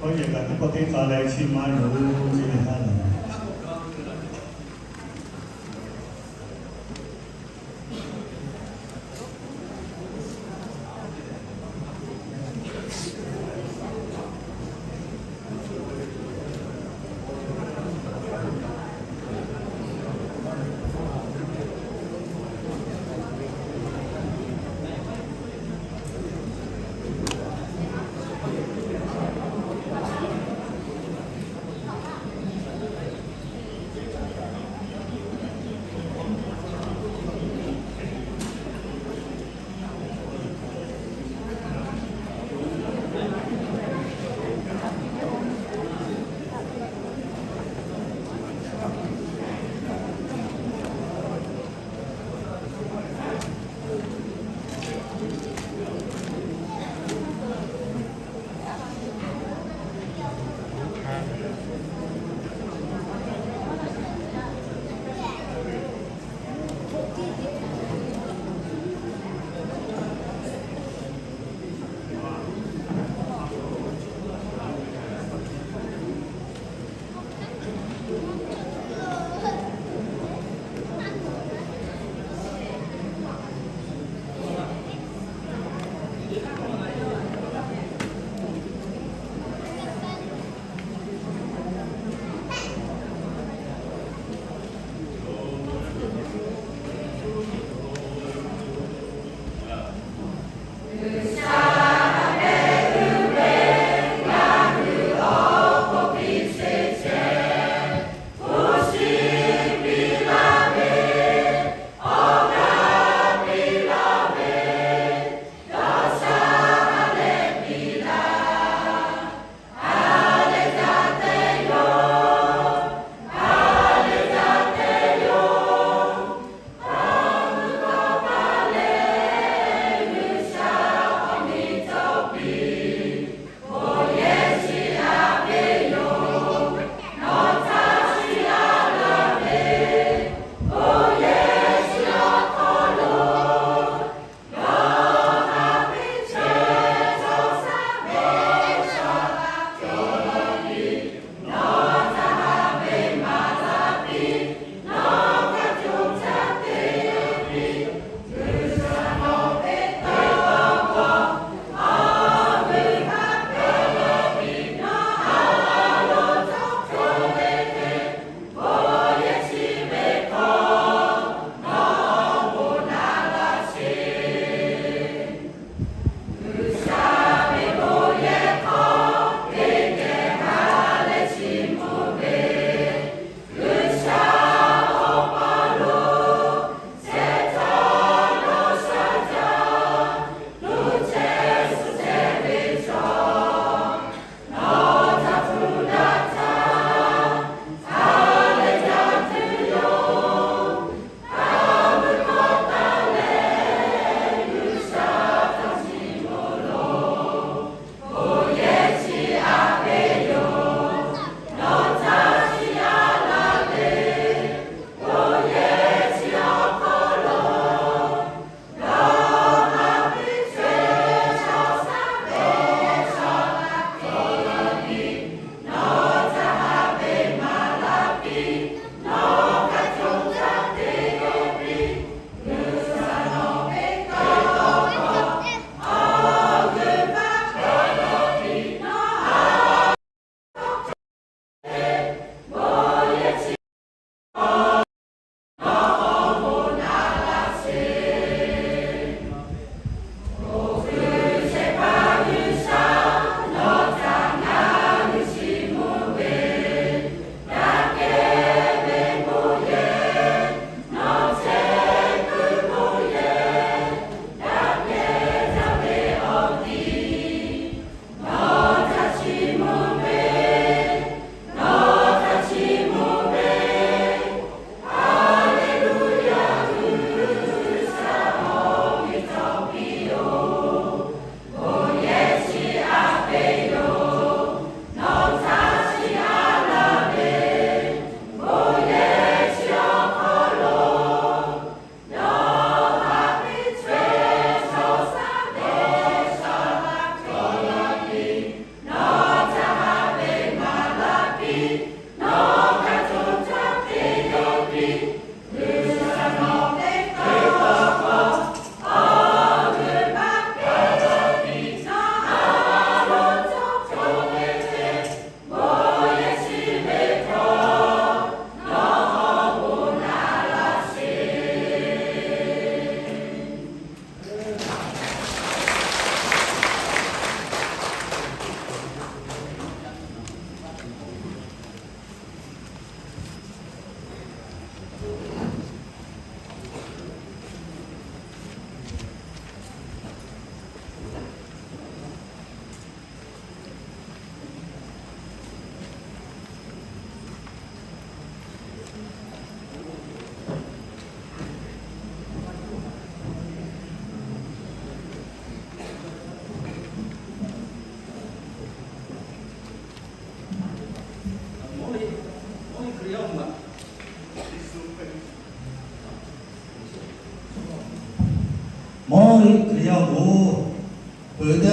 Kawˇ yehˬ kaꞈ teˇ pawˆ teˇ k'a leh chi ma yoˬ, chi lehˬ ha lehˬ.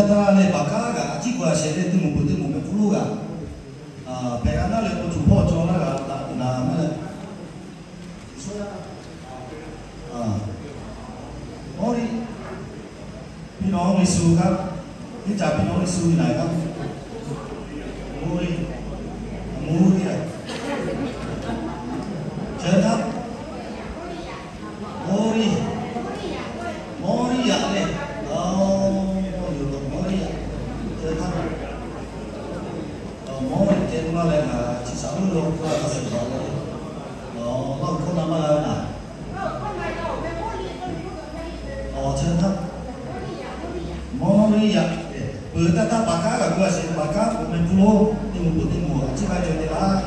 Taˇ leh baˬ kaˉ kaꞈ a ciˉ k'o a shehˍ leh teˇ moˍ peuˬ teˇ moˍ meh hk'oˆ lo kaꞈ, hpehꞈ g'a naˉ leh k'o, tuˬ hpawˇ cawˬ laˇ g'a taꞈ te naˍ meh leh, Mawˇriˆ, พี่น้อง Yeˍsuˆ ครับ Teˇ caꞈ พี่น้อง Yeˍsuˆ อยู่ไหนครับ? Mawˇriˆ, Mawˇriˆ, เชิญครับ Mawˇriˆ, Mawˇriˆ yaꞈ leh, Mawˇriˆ yaꞈ, เชิญครับ Mawˇriˆ ceh maˇ leh ngaˬ chi shaˍ uˉ lo hk'aˇ hk'a suhˍ hk'awꞈ leh, nawˬ hkawˇ na maˇ g'a ve naˍ. Awˬ, เชิญครับ Mawˇriˆ yaꞈ. Peuˬ taˇ taˇ baˬ kaˉ kaꞈ gu a shehˍ baˬ kaˉ k'oꞈ meh hk'oˆ lo, teˇ moˍ peuˬ teˇ moˍ a ciˉ maˇ cawˬ te laˇ.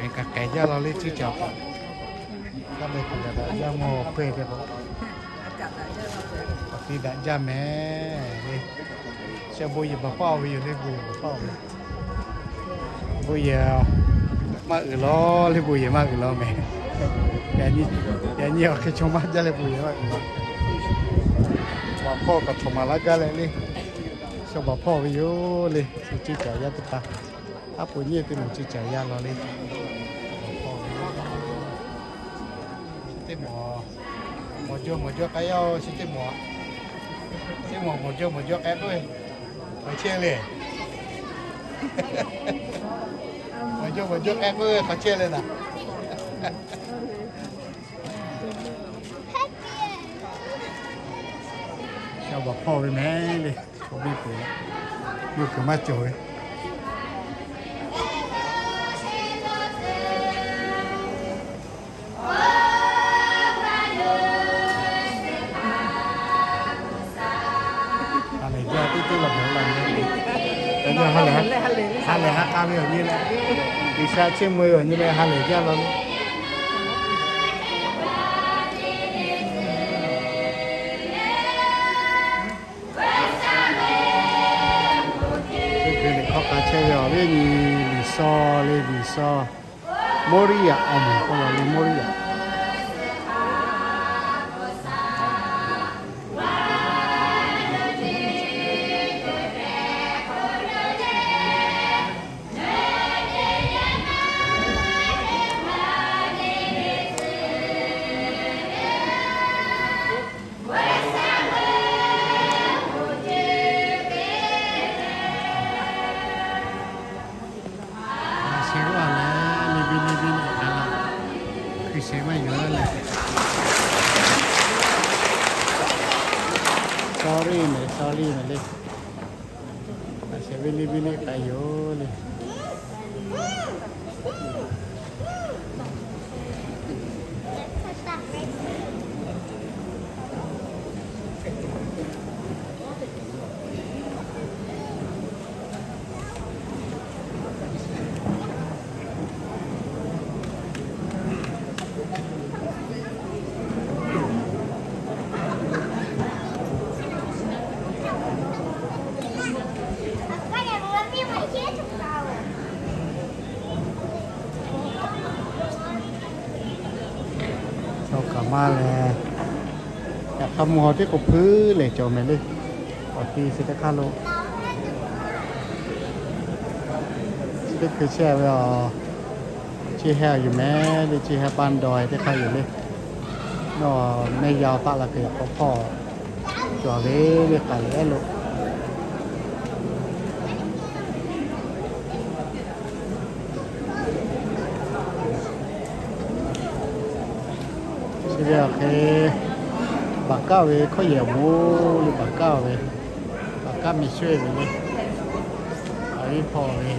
K'ai kaꞈ k'ai jaˇ la le, ciˉ caˬ k'o, kaˇ meh kaꞈ daꞈ jaˇ mawˬ hk'e te k'o, awˬ ti daꞈ jaˇ mehˍ le. Chi bon yehˬ baˬ paˇ ve yoˬ le, bon yehˬ baˬ paˇ ve. Bon yehˬ maˇ uiˍ law le, bon yehˬ maˇ uiˍ law mehˍ. Yaꞈ nyi awˬ hk'e chaw maˇ jaˇ leh bon yehˬ maˇ uiˍ law. Hpawˇ kaꞈ htawnˍ maˍ laˇ gaˇ leh le, shaw baˬ hpawˇ ve yoˬ le. Chi ceuˬ caˍ yaˇ teˇ hpaˍ, aˉ po nyiˇ teˇ moˍ ceuˬ caˍ yaˇ law le. Teˇ moˍ, mawˬ jaw mawˬ jaw k'ai yaˇ-oˬ, chi teˇ moˍ, teˇ moˍ mawˬ jaw mawˬ jaw k'ai k'oˆ ve, k'awꞈ chehˇ le. Mawˬ jaw mawˬ jaw k'ai k'oˆ ve, k'awꞈ chehˇ le naˍ. Shaw baˬ hpawˇ ve mehˍ le, k'oˆ piˇ peuˬ, yawˇ kuiˬ maˇ cawˬ ve. Ha lehˬ jaˇ teˇ teˇ la mehˍ la mehˍ. Ha lehˬ ha k'a ve awˬ nyi leh, G'uiˬsha chiˇ mvuh ve awˬ nyi leh ha lehˬ jaˇ la le. Teˇ hkui liꞈ hk'aw k'a chehˇ ve awˬ viˉ nyi Liꞈ shaw le, Liꞈ shaw Moˉriˆ yaꞈ awˬ moˍ k'oˆ la le, Moˉriˆ yaꞈ. Sheh g'aˇ leh, liˇ biˇ liˇ biˇ leh k'ai la, hkui sheh maˇ yuˬ laˇ leh, sorry mehˍ, sorry mehˍ le. Sheh ve liˇ biˇ liˇ k'ai yoˬ le. Chaw kaꞈ maˇ leh, yaꞈ hk'aˇ mvuhˇ haw teˇ k'o hpuiˉ lehˬ cawˬ mehˍ le. Awˬ ti chi teˇ hk'aˇ lo, chi teˇ hkui chehˇ ve a, chi heh yuˬ mehˍ le, chi heh pa dawˬ teˇ hk'aˇ yuˬ le. Nawˬ mehˆ yaˇ taˆ la kuiˬ yaꞈ k'aw hpawˇ cawˬ ve le k'ai leh lo. Chi ve awˬ hk'e baˬ kaˉ ve hkawˇ yehˬ moˍ le, baˬ kaˉ ve, baˬ kaˉ miˬ shuehˇ ve le, a viˉ hpawˇ ve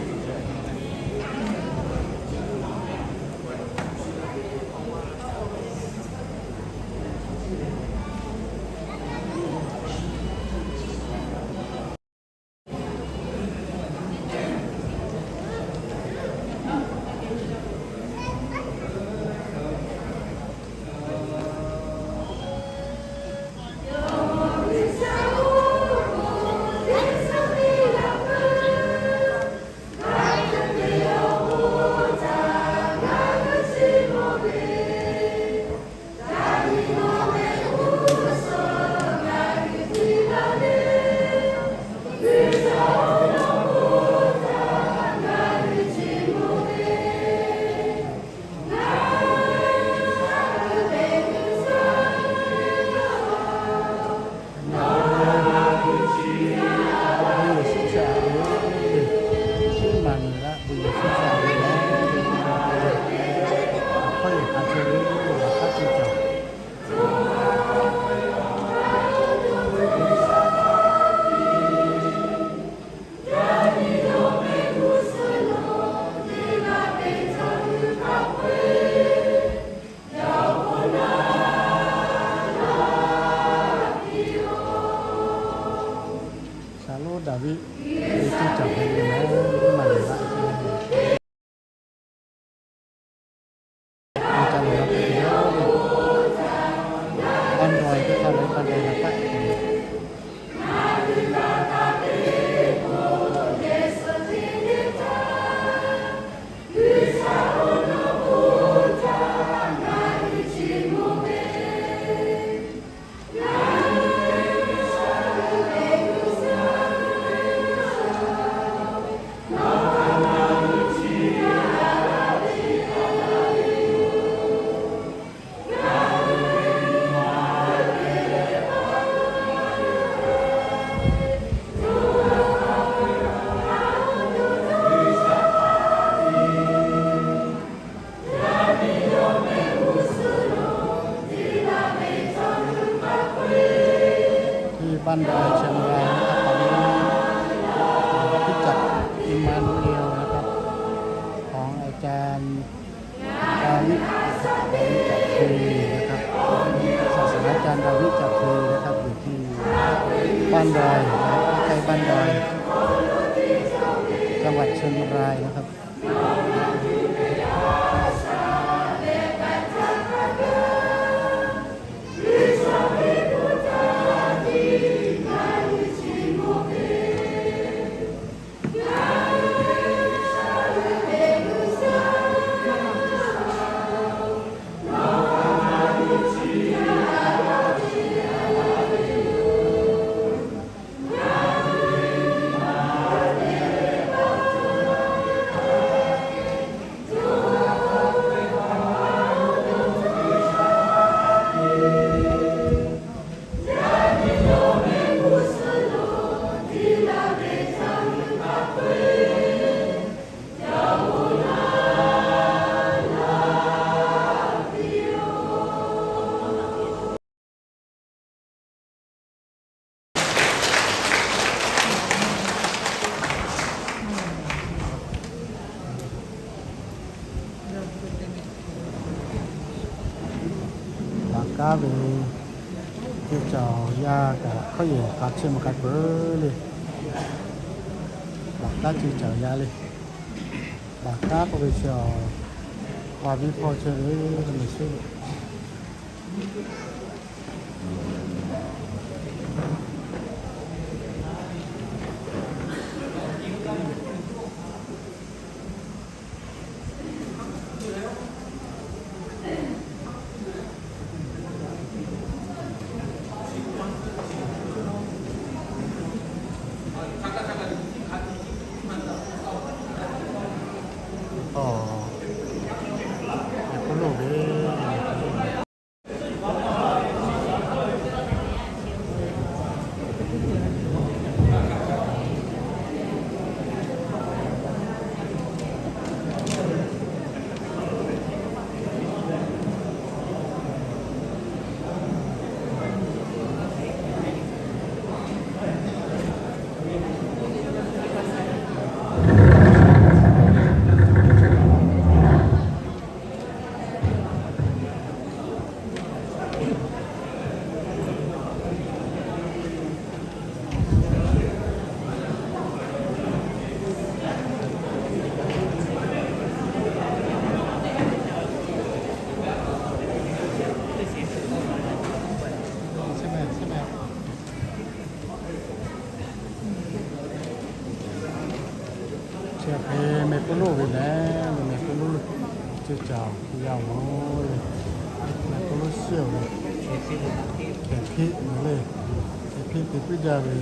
จังหวัดเชียงรายนะครับ Baˬ kaˉ ve ceˇ cawˬ yaˇ kaꞈ hkawˇ yehˬ k'a chehˇ maˇ k'a peuˬ le. Baˬ kaˉ ceˇ cawˬ yaˇ le. Baˬ kaˉ k'oˆ ve chi awˬ, paˍ viˇ hpawˇ chehˇ ve le, mehˬ sheˉ ve. Awˬ, k'oˆ loˬ ve. Chi hk'e mehˆ k'oˆ loˬ ve lehˬ, mehˆ k'oˆ loˬ ceˇ cawˬ yaˇ oˬ le. Mehˆ k'oˆ loˬ shiˍ oˬ ve, hk'e hpiˆ le, hk'e hpiˆ te puiˉ jaˇ ve.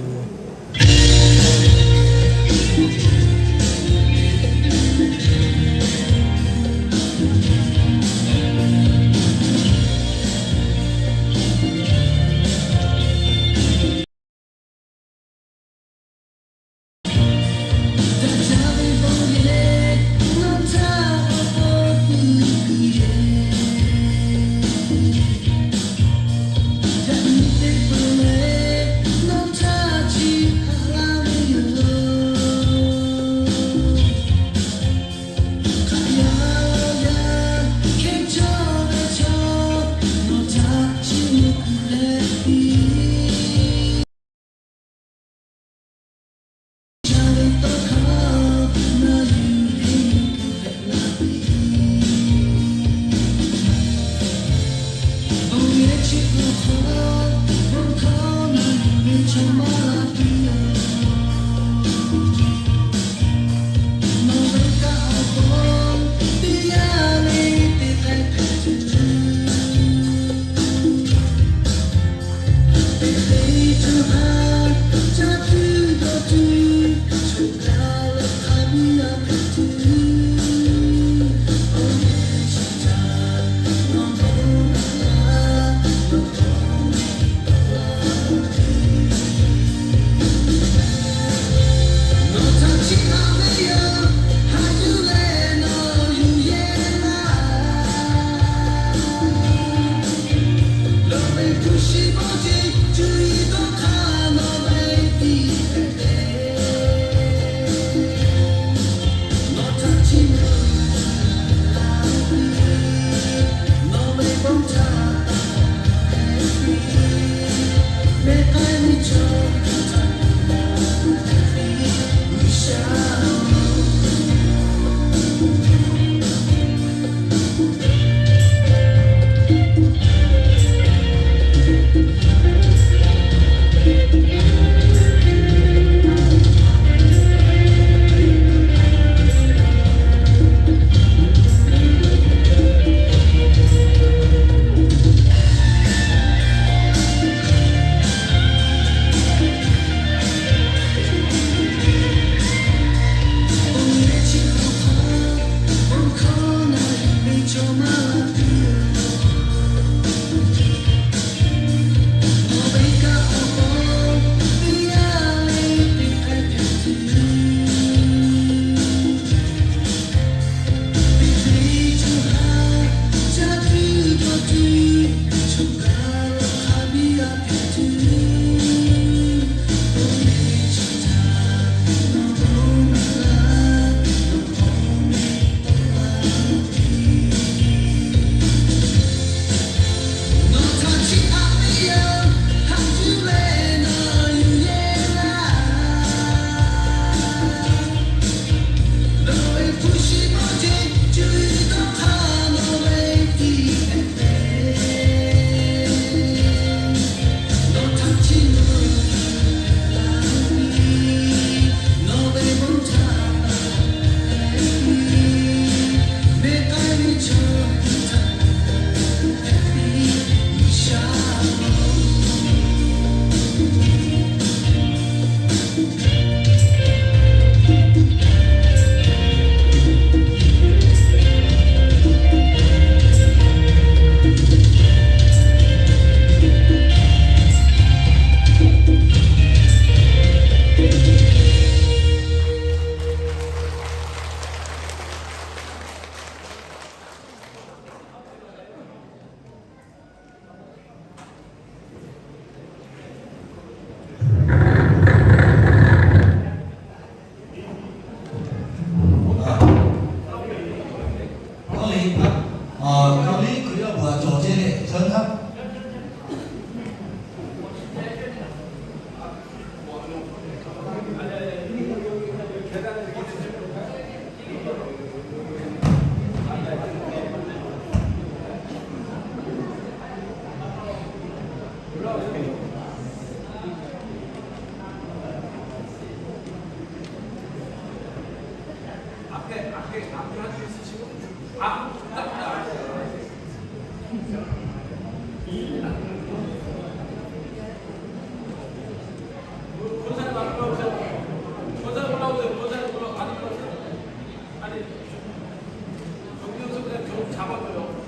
이게 납부할 수 있으시고 아, 납니다. 권사님 앞으로 오세요. 권사님 올라오세요. 권사님 올라오세요. 아니, 아니, 정경수 그냥 좀 잡아줘요.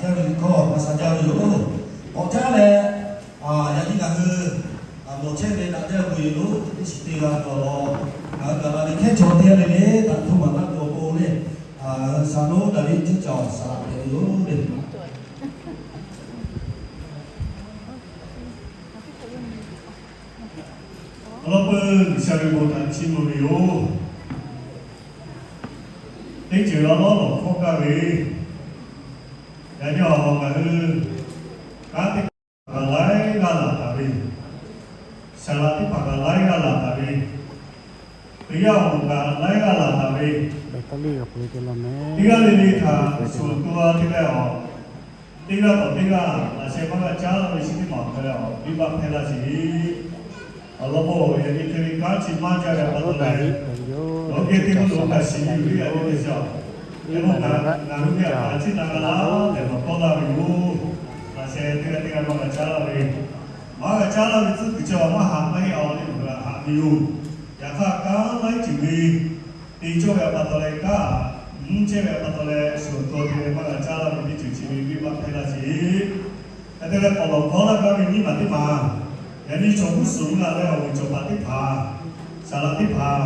Yaˇ ve liꞈ hkawˇ maˇ sha jaˇ ve yoˬ. K'awꞈ caˉ leh, yaꞈ nyi ngaˬ hui mawˬ chehˇ ve daꞈ jaˇ ve yoˬ. Teˇ shiˍ teˇ g'aˇ awˬ lawn ngaˬ hui gaˬ la ve hkehˉ chaw teˇ g'aˇ le le, htaꞈ hto maˍ taˇ tuˬ awˬ pon le, sha lonˉ daꞈ ve ceˇ cawˬ saˍ laꞈ hpehꞈ ve yoˬ le. Awˬ lawn peuˬ G'uiˬsha ve bon htaꞈ chiˇ mvuh ve yoˬ. Teˇ ceuˬ awˉ lawˉ lawˬ hkawˇ gaˇ ve, yaꞈ nyi awˬ ngaˬ hui kanˉ teˇ hpaˍ kaꞈ laiˉ g'aˇ laˬ taˍ ve, saˍ laꞈ teˇ hpaˍ kaꞈ laiˉ g'aˇ laˬ taˍ ve, Hkriꞈ yaˇ awˬ moˍ kaꞈ laiˉ g'aˇ laˬ taˍ ve, teˇ g'aˇ le le htaꞈ shuˍ to a te leh awˬ, teˇ g'aˇ tawˬ teˇ g'aˇ laꞈ sheh maˇ g'a caˉ laˇ ve chi teˇ maˬ awˬ hk'aw leh awˬ viˉ baˆ hpehˇ laˇ sheˍ. Awˬ lawn k'o, yaꞈ nyi hk'e ve kanˉ chi maˇ jaˇ ve pa taw leh, nawˬ hui geh teˇ hkui lo kaꞈ shiˍ yuˬ ve yaꞈ nyi teˇ shaˍ, te lo kaꞈ ngaˬ hui ve aꞈ kaꞈ ciˉ na g'a laˇ tehꞈ maˍ tawˆ laˇ ve yoˬ. Laꞈ sheh teˇ g'aˇ teˇ g'aˇ maˇ g'a caˉ laˇ ve, maˇ g'a caˉ laˇ ve tcuhˉ kuiˬ chi awˬ maˇ haꞈ maˇ heˆ a le, ngaˬ hui aꞈ haꞈ ve yoˬ. Yaꞈ hk'aˇ kanˉ laiˉ ceuˬ ve te cawˇ ve pa taw leh, kanˉ mvuhˇ chehˇ ve pa taw leh, shuˍ to te leh maˇ g'a caˉ laˇ ve teˇ ceuˬ chi ve viˉ baˆ hpehˇ laˇ sheˍ. Hk'e te leh k'awꞈ lawˬ hkawˇ laˇ gaˇ ve nyiˇ maˬ teˇ maˬ, yaꞈ nyi chaw g'uˇ suhˍ mvuhˇ g'a leh awˬ vuiˬ cawˬ paˍ teˇ hpaˍ, saˍ laꞈ teˇ hpaˍ,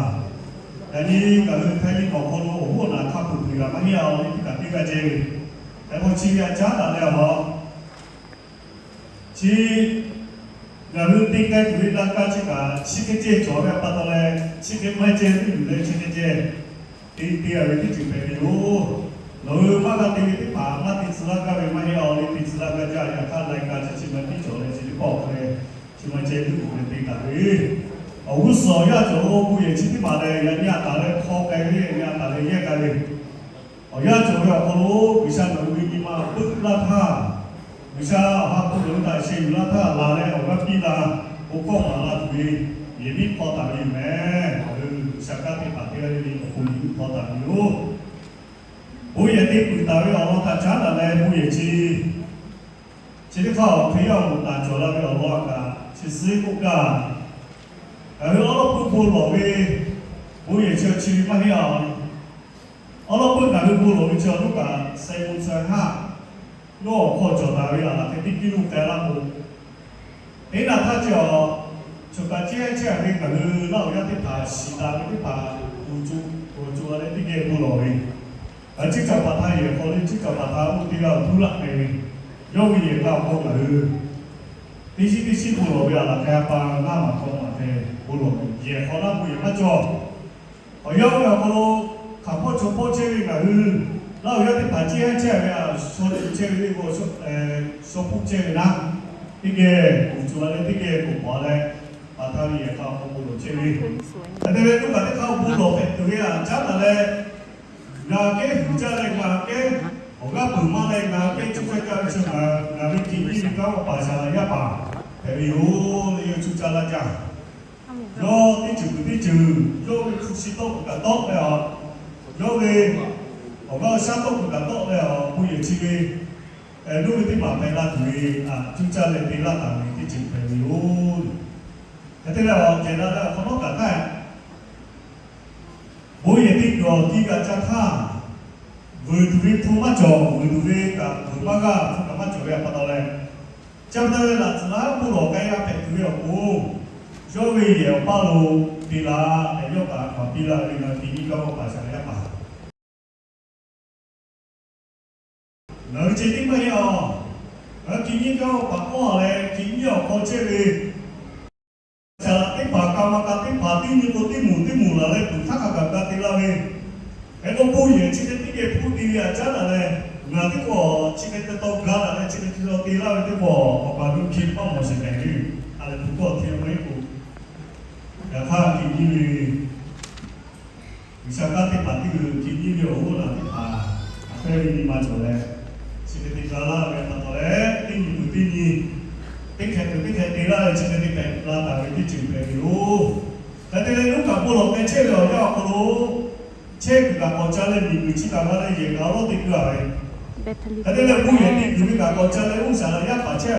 yaꞈ nyi ngaˬ hui hpehˇ nyi awˬ hk'aw lo awˬ hoˉ awˬ naˍ hk'a peuˬ peuˬ g'a maˇ heˆ a le, teˇ kaꞈ teˇ g'aˇ ceh ve, hk'e k'o chi ve aꞈ caˉ daꞈ leh awˬ lawn chi ngaˬ hui te k'ai tuˬ ve la ka chi kaꞈ chi hk'e ceh cawˬ ve pa taw leh, chi hk'e maˇ ceh teˇ yuˬ leh chi hk'e ceh te te a ve teˇ ceuˬ hpehꞈ ve yoˬ. Nawˬ hui maˇ g'a te ve teˇ hpaˍ maˇ te tcuh laˇ gaˇ ve maˇ heˆ a le, te tcuh laˇ gaˇ jaˇ. Yaꞈ hk'aˇ la ka chi chi ma tiˉ cawˬ leh chi teˇ pawˆ hk'e leh chi ma ceh teˇ k'oˍ leh te taˍ ve, awˬ g'uˇ suhˍ awˬ yanˇ cawˬ lo bon yehˬ chi teˇ maˬ leh yaꞈ nyi aꞈ taˍ leh hk'aw k'ai ve, yaꞈ nyi aꞈ taˍ leh yehˇ k'ai ve, awˬ yanˇ cawˬ ve awˬ hk'aw lo G'uiˬsha ngaˬ hui ve nyi ma peuˆ laˇ htaˇ, G'uiˬsha awˬ ha hpu ngaˬ hui htaꞈ sheh yuˬ laˇ htaˇ laˬ leh awˬ g'aˇ piˇ la, bon hkawˇ maˍ la tuˬ ve yehˬ miˉ hpaw taˍ ve yoˬ meh. Ngaˬ hui G'uiˬsha kanˉ teˇ hpaˍ teˇ g'aˇ le le awˬ pon yehˬ miˉ hpaw taˍ ve yoˬ. Bon yehˬ te puiˍ taˍ ve awˬ lawn htaꞈ caˉ daꞈ leh bon yehˬ chi, chi teˇ hk'aˇ awˬ hk'e yaˇ awˬ moˍ taˍ cawˬ la ve awˬ lawn kaꞈ chi suhˉ k'oˆ gaˇ. Ngaˬ hui awˉ lawˉ peuˇ bon lawˬ ve bon yehˬ chi chi ve maˇ heˆ a. Awˉ lawˉ peuˇ ngaˬ hui bon lawˬ ve chi awˬ nuˉ kaꞈ seh bon tcuh haˇ yawˇ awˬ hk'aw cawˬ taˍ ve aˬ laˬ hk'e teˇ kiˇ lo k'ai laˇ k'o, teˇ naˬ htaˇ chi awˬ, choˬ kaꞈ chehˇ chehˇ ve ngaˬ hui laˇ awˬ yaˇ teˇ hpaˍ shiˍ taˍ ve teˇ hpaˍ, uˬ cuˬ uˬ cuˬ a leh teˇ geh bon lawˬ ve, a ciˉ caˍ paˍ htaˇ yehˬ hk'aw le ciˉ caˍ paˍ htaˇ oˇ teˇ g'aˇ awˬ htuˉ laꞈ k'ai ve, yawˇ ve yehˬ k'a awˬ hk'aw ngaˬ hui teˇ shiˉ teˇ shiˉ bon lawˬ ve aˬ laˬ hk'e a pa ngaˇ maˬ hk'aw maˬ hk'e bon lawˬ ve yehˬ hk'aw laˇ bon yehˬ maˇ cawˬ. Awˬ yanˇ ve awˬ hk'aw lo hk'aˬ hpawˇ chaw hpawˇ chehˇ ve ngaˬ hui, laˇ awˬ yaˇ teˇ hpaˍ ciˉ haˉ chehˇ ve a, chaw ceuˬ chehˇ ve le k'o, shaw hpuˇ chehˇ ve naˉ, teˇ geh uˬ cuˬ a leh teˇ geh k'oˍ paˍ leh, paˍ htaˇ ve yehˬ hk'a awˬ hk'aw bon lawˬ chehˇ ve, hk'e te leh nuˇ kaꞈ teˇ hk'aˇ bon lawˬ hpehꞈ tuˬ ve aꞈ caˉ taˍ leh, ngaˬ kehˉ huiˍ jaˇ leh ngaˬ kehˉ awˬ g'aˇ peuˬ maˇ leh ngaˬ kehˉ cuˇ caˇ caˇ ve chi ngaˬ ve hkiˬ nyiˇ ve kanˉ awˬ paˍ shaˍ laꞈ yaˇ paˍ hpehꞈ ve yoˬ le. Yawˇ cuˇ caˇ laˇ jaˇ. Yawˇ teˇ ceuˬ kuiˬ teˇ ceuˬ, yawˇ ve hpu shi tawˆ kuiˬ kaꞈ tawˆ leh a, yawˇ ve awˬ g'aˇ awˬ shaˉ tawˆ kuiˬ kaꞈ tawˆ leh a, bon yehˬ chi ve nuˇ ve teˇ maˬ hpehꞈ la tuˬ ve, cuˇ caˇ leh te laˇ taˍ ve teˇ ceuˬ hpehꞈ ve yoˬ. Hk'e te leh awˬ cehˬ la leh awˬ hk'awꞈ nawˉ kaꞈ htaˇ, bon yehˬ teˇ cawˬ tiˇ g'a caˇ htaˇ, vuiˬ tuˬ ve hpu maˇ cawˬ, vuiˬ tuˬ ve kaꞈ vuiˬ maˇ g'aˇ hpu kaꞈ maˇ cawˬ ve pa taw leh, ca pa taw leh laꞈ tcuhˍ laˇ bon lawˬ k'ai g'a hpehꞈ tuˬ ve awˬ pon, yawˇ ve yehˬ awˬ paˇ lo te la tehꞈ yawˇ kaꞈ maˍ piˇ laˇ ve ngaˬ hui hkiˬ nyiˇ kanˉ awˬ paˍ shaˍ laꞈ yaˇ paˍ Ngaˬ hui ceh tiˉ maˇ heˆ a. Ngaˬ hui hkiˬ nyiˇ kanˉ awˬ paˍ k'awˇ leh hkiˬ nyiˇ awˬ hk'aw chehˇ ve, shaˍ laꞈ teˇ hpaˍ, ka ma ka teˇ hpaˍ, teˇ nyi k'o teˇ moˍ teˇ moˍ laˬ leh tuˬ htaˇ hk'a gaˬ ga te laˇ ve, hk'e k'o bon yehˬ chi hk'e teˇ geh hpuˇ te ve aꞈ caˉ daꞈ leh, ngaˬ teˇ k'awꞈ chi hk'e te taw ga daꞈ leh chi hk'e te taw te laˇ ve teˇ pawˆ awˬ paˍ hui hkiˬ maˇ mawˬ sheˍ tehꞈ ve, a lehˬ tuˬ kawˆ hteˇ maˇ heˆ k'o, yaꞈ hk'aˇ hkiˬ nyiˇ ve G'uiˬsha kanˉ teˇ hpaˍ teˇ g'uiˬ hkiˬ nyiˇ ve awˬ g'oˇ laˬ teˇ hpaˍ, a pehˇ ve nyi ma cawˬ leh, chi hk'e te ga laˇ ve pa taw leh, teˇ nyi kuiˬ teˇ nyi, teˇ hkeh kuiˬ teˇ hkeh te laˇ leh chi hk'e te hpehꞈ la taˍ ve teˇ ceuˬ hpehꞈ ve yoˬ. Hk'e te leh nuˇ kaꞈ bon lawˬ k'ai chehˇ ve awˬ yanˇ awˬ hk'aw lo, chehˇ kuiˬ kaꞈ k'awꞈ ca leh miˬ guiˬ chi kaꞈ g'a leh yehˬ kaꞈ awˉ lawˉ te gu a ve, hk'e te leh bon yehˬ te kuiˬ ve kaꞈ k'awꞈ ca leh uˉ shaˍ laꞈ yaˇ paˍ chehˇ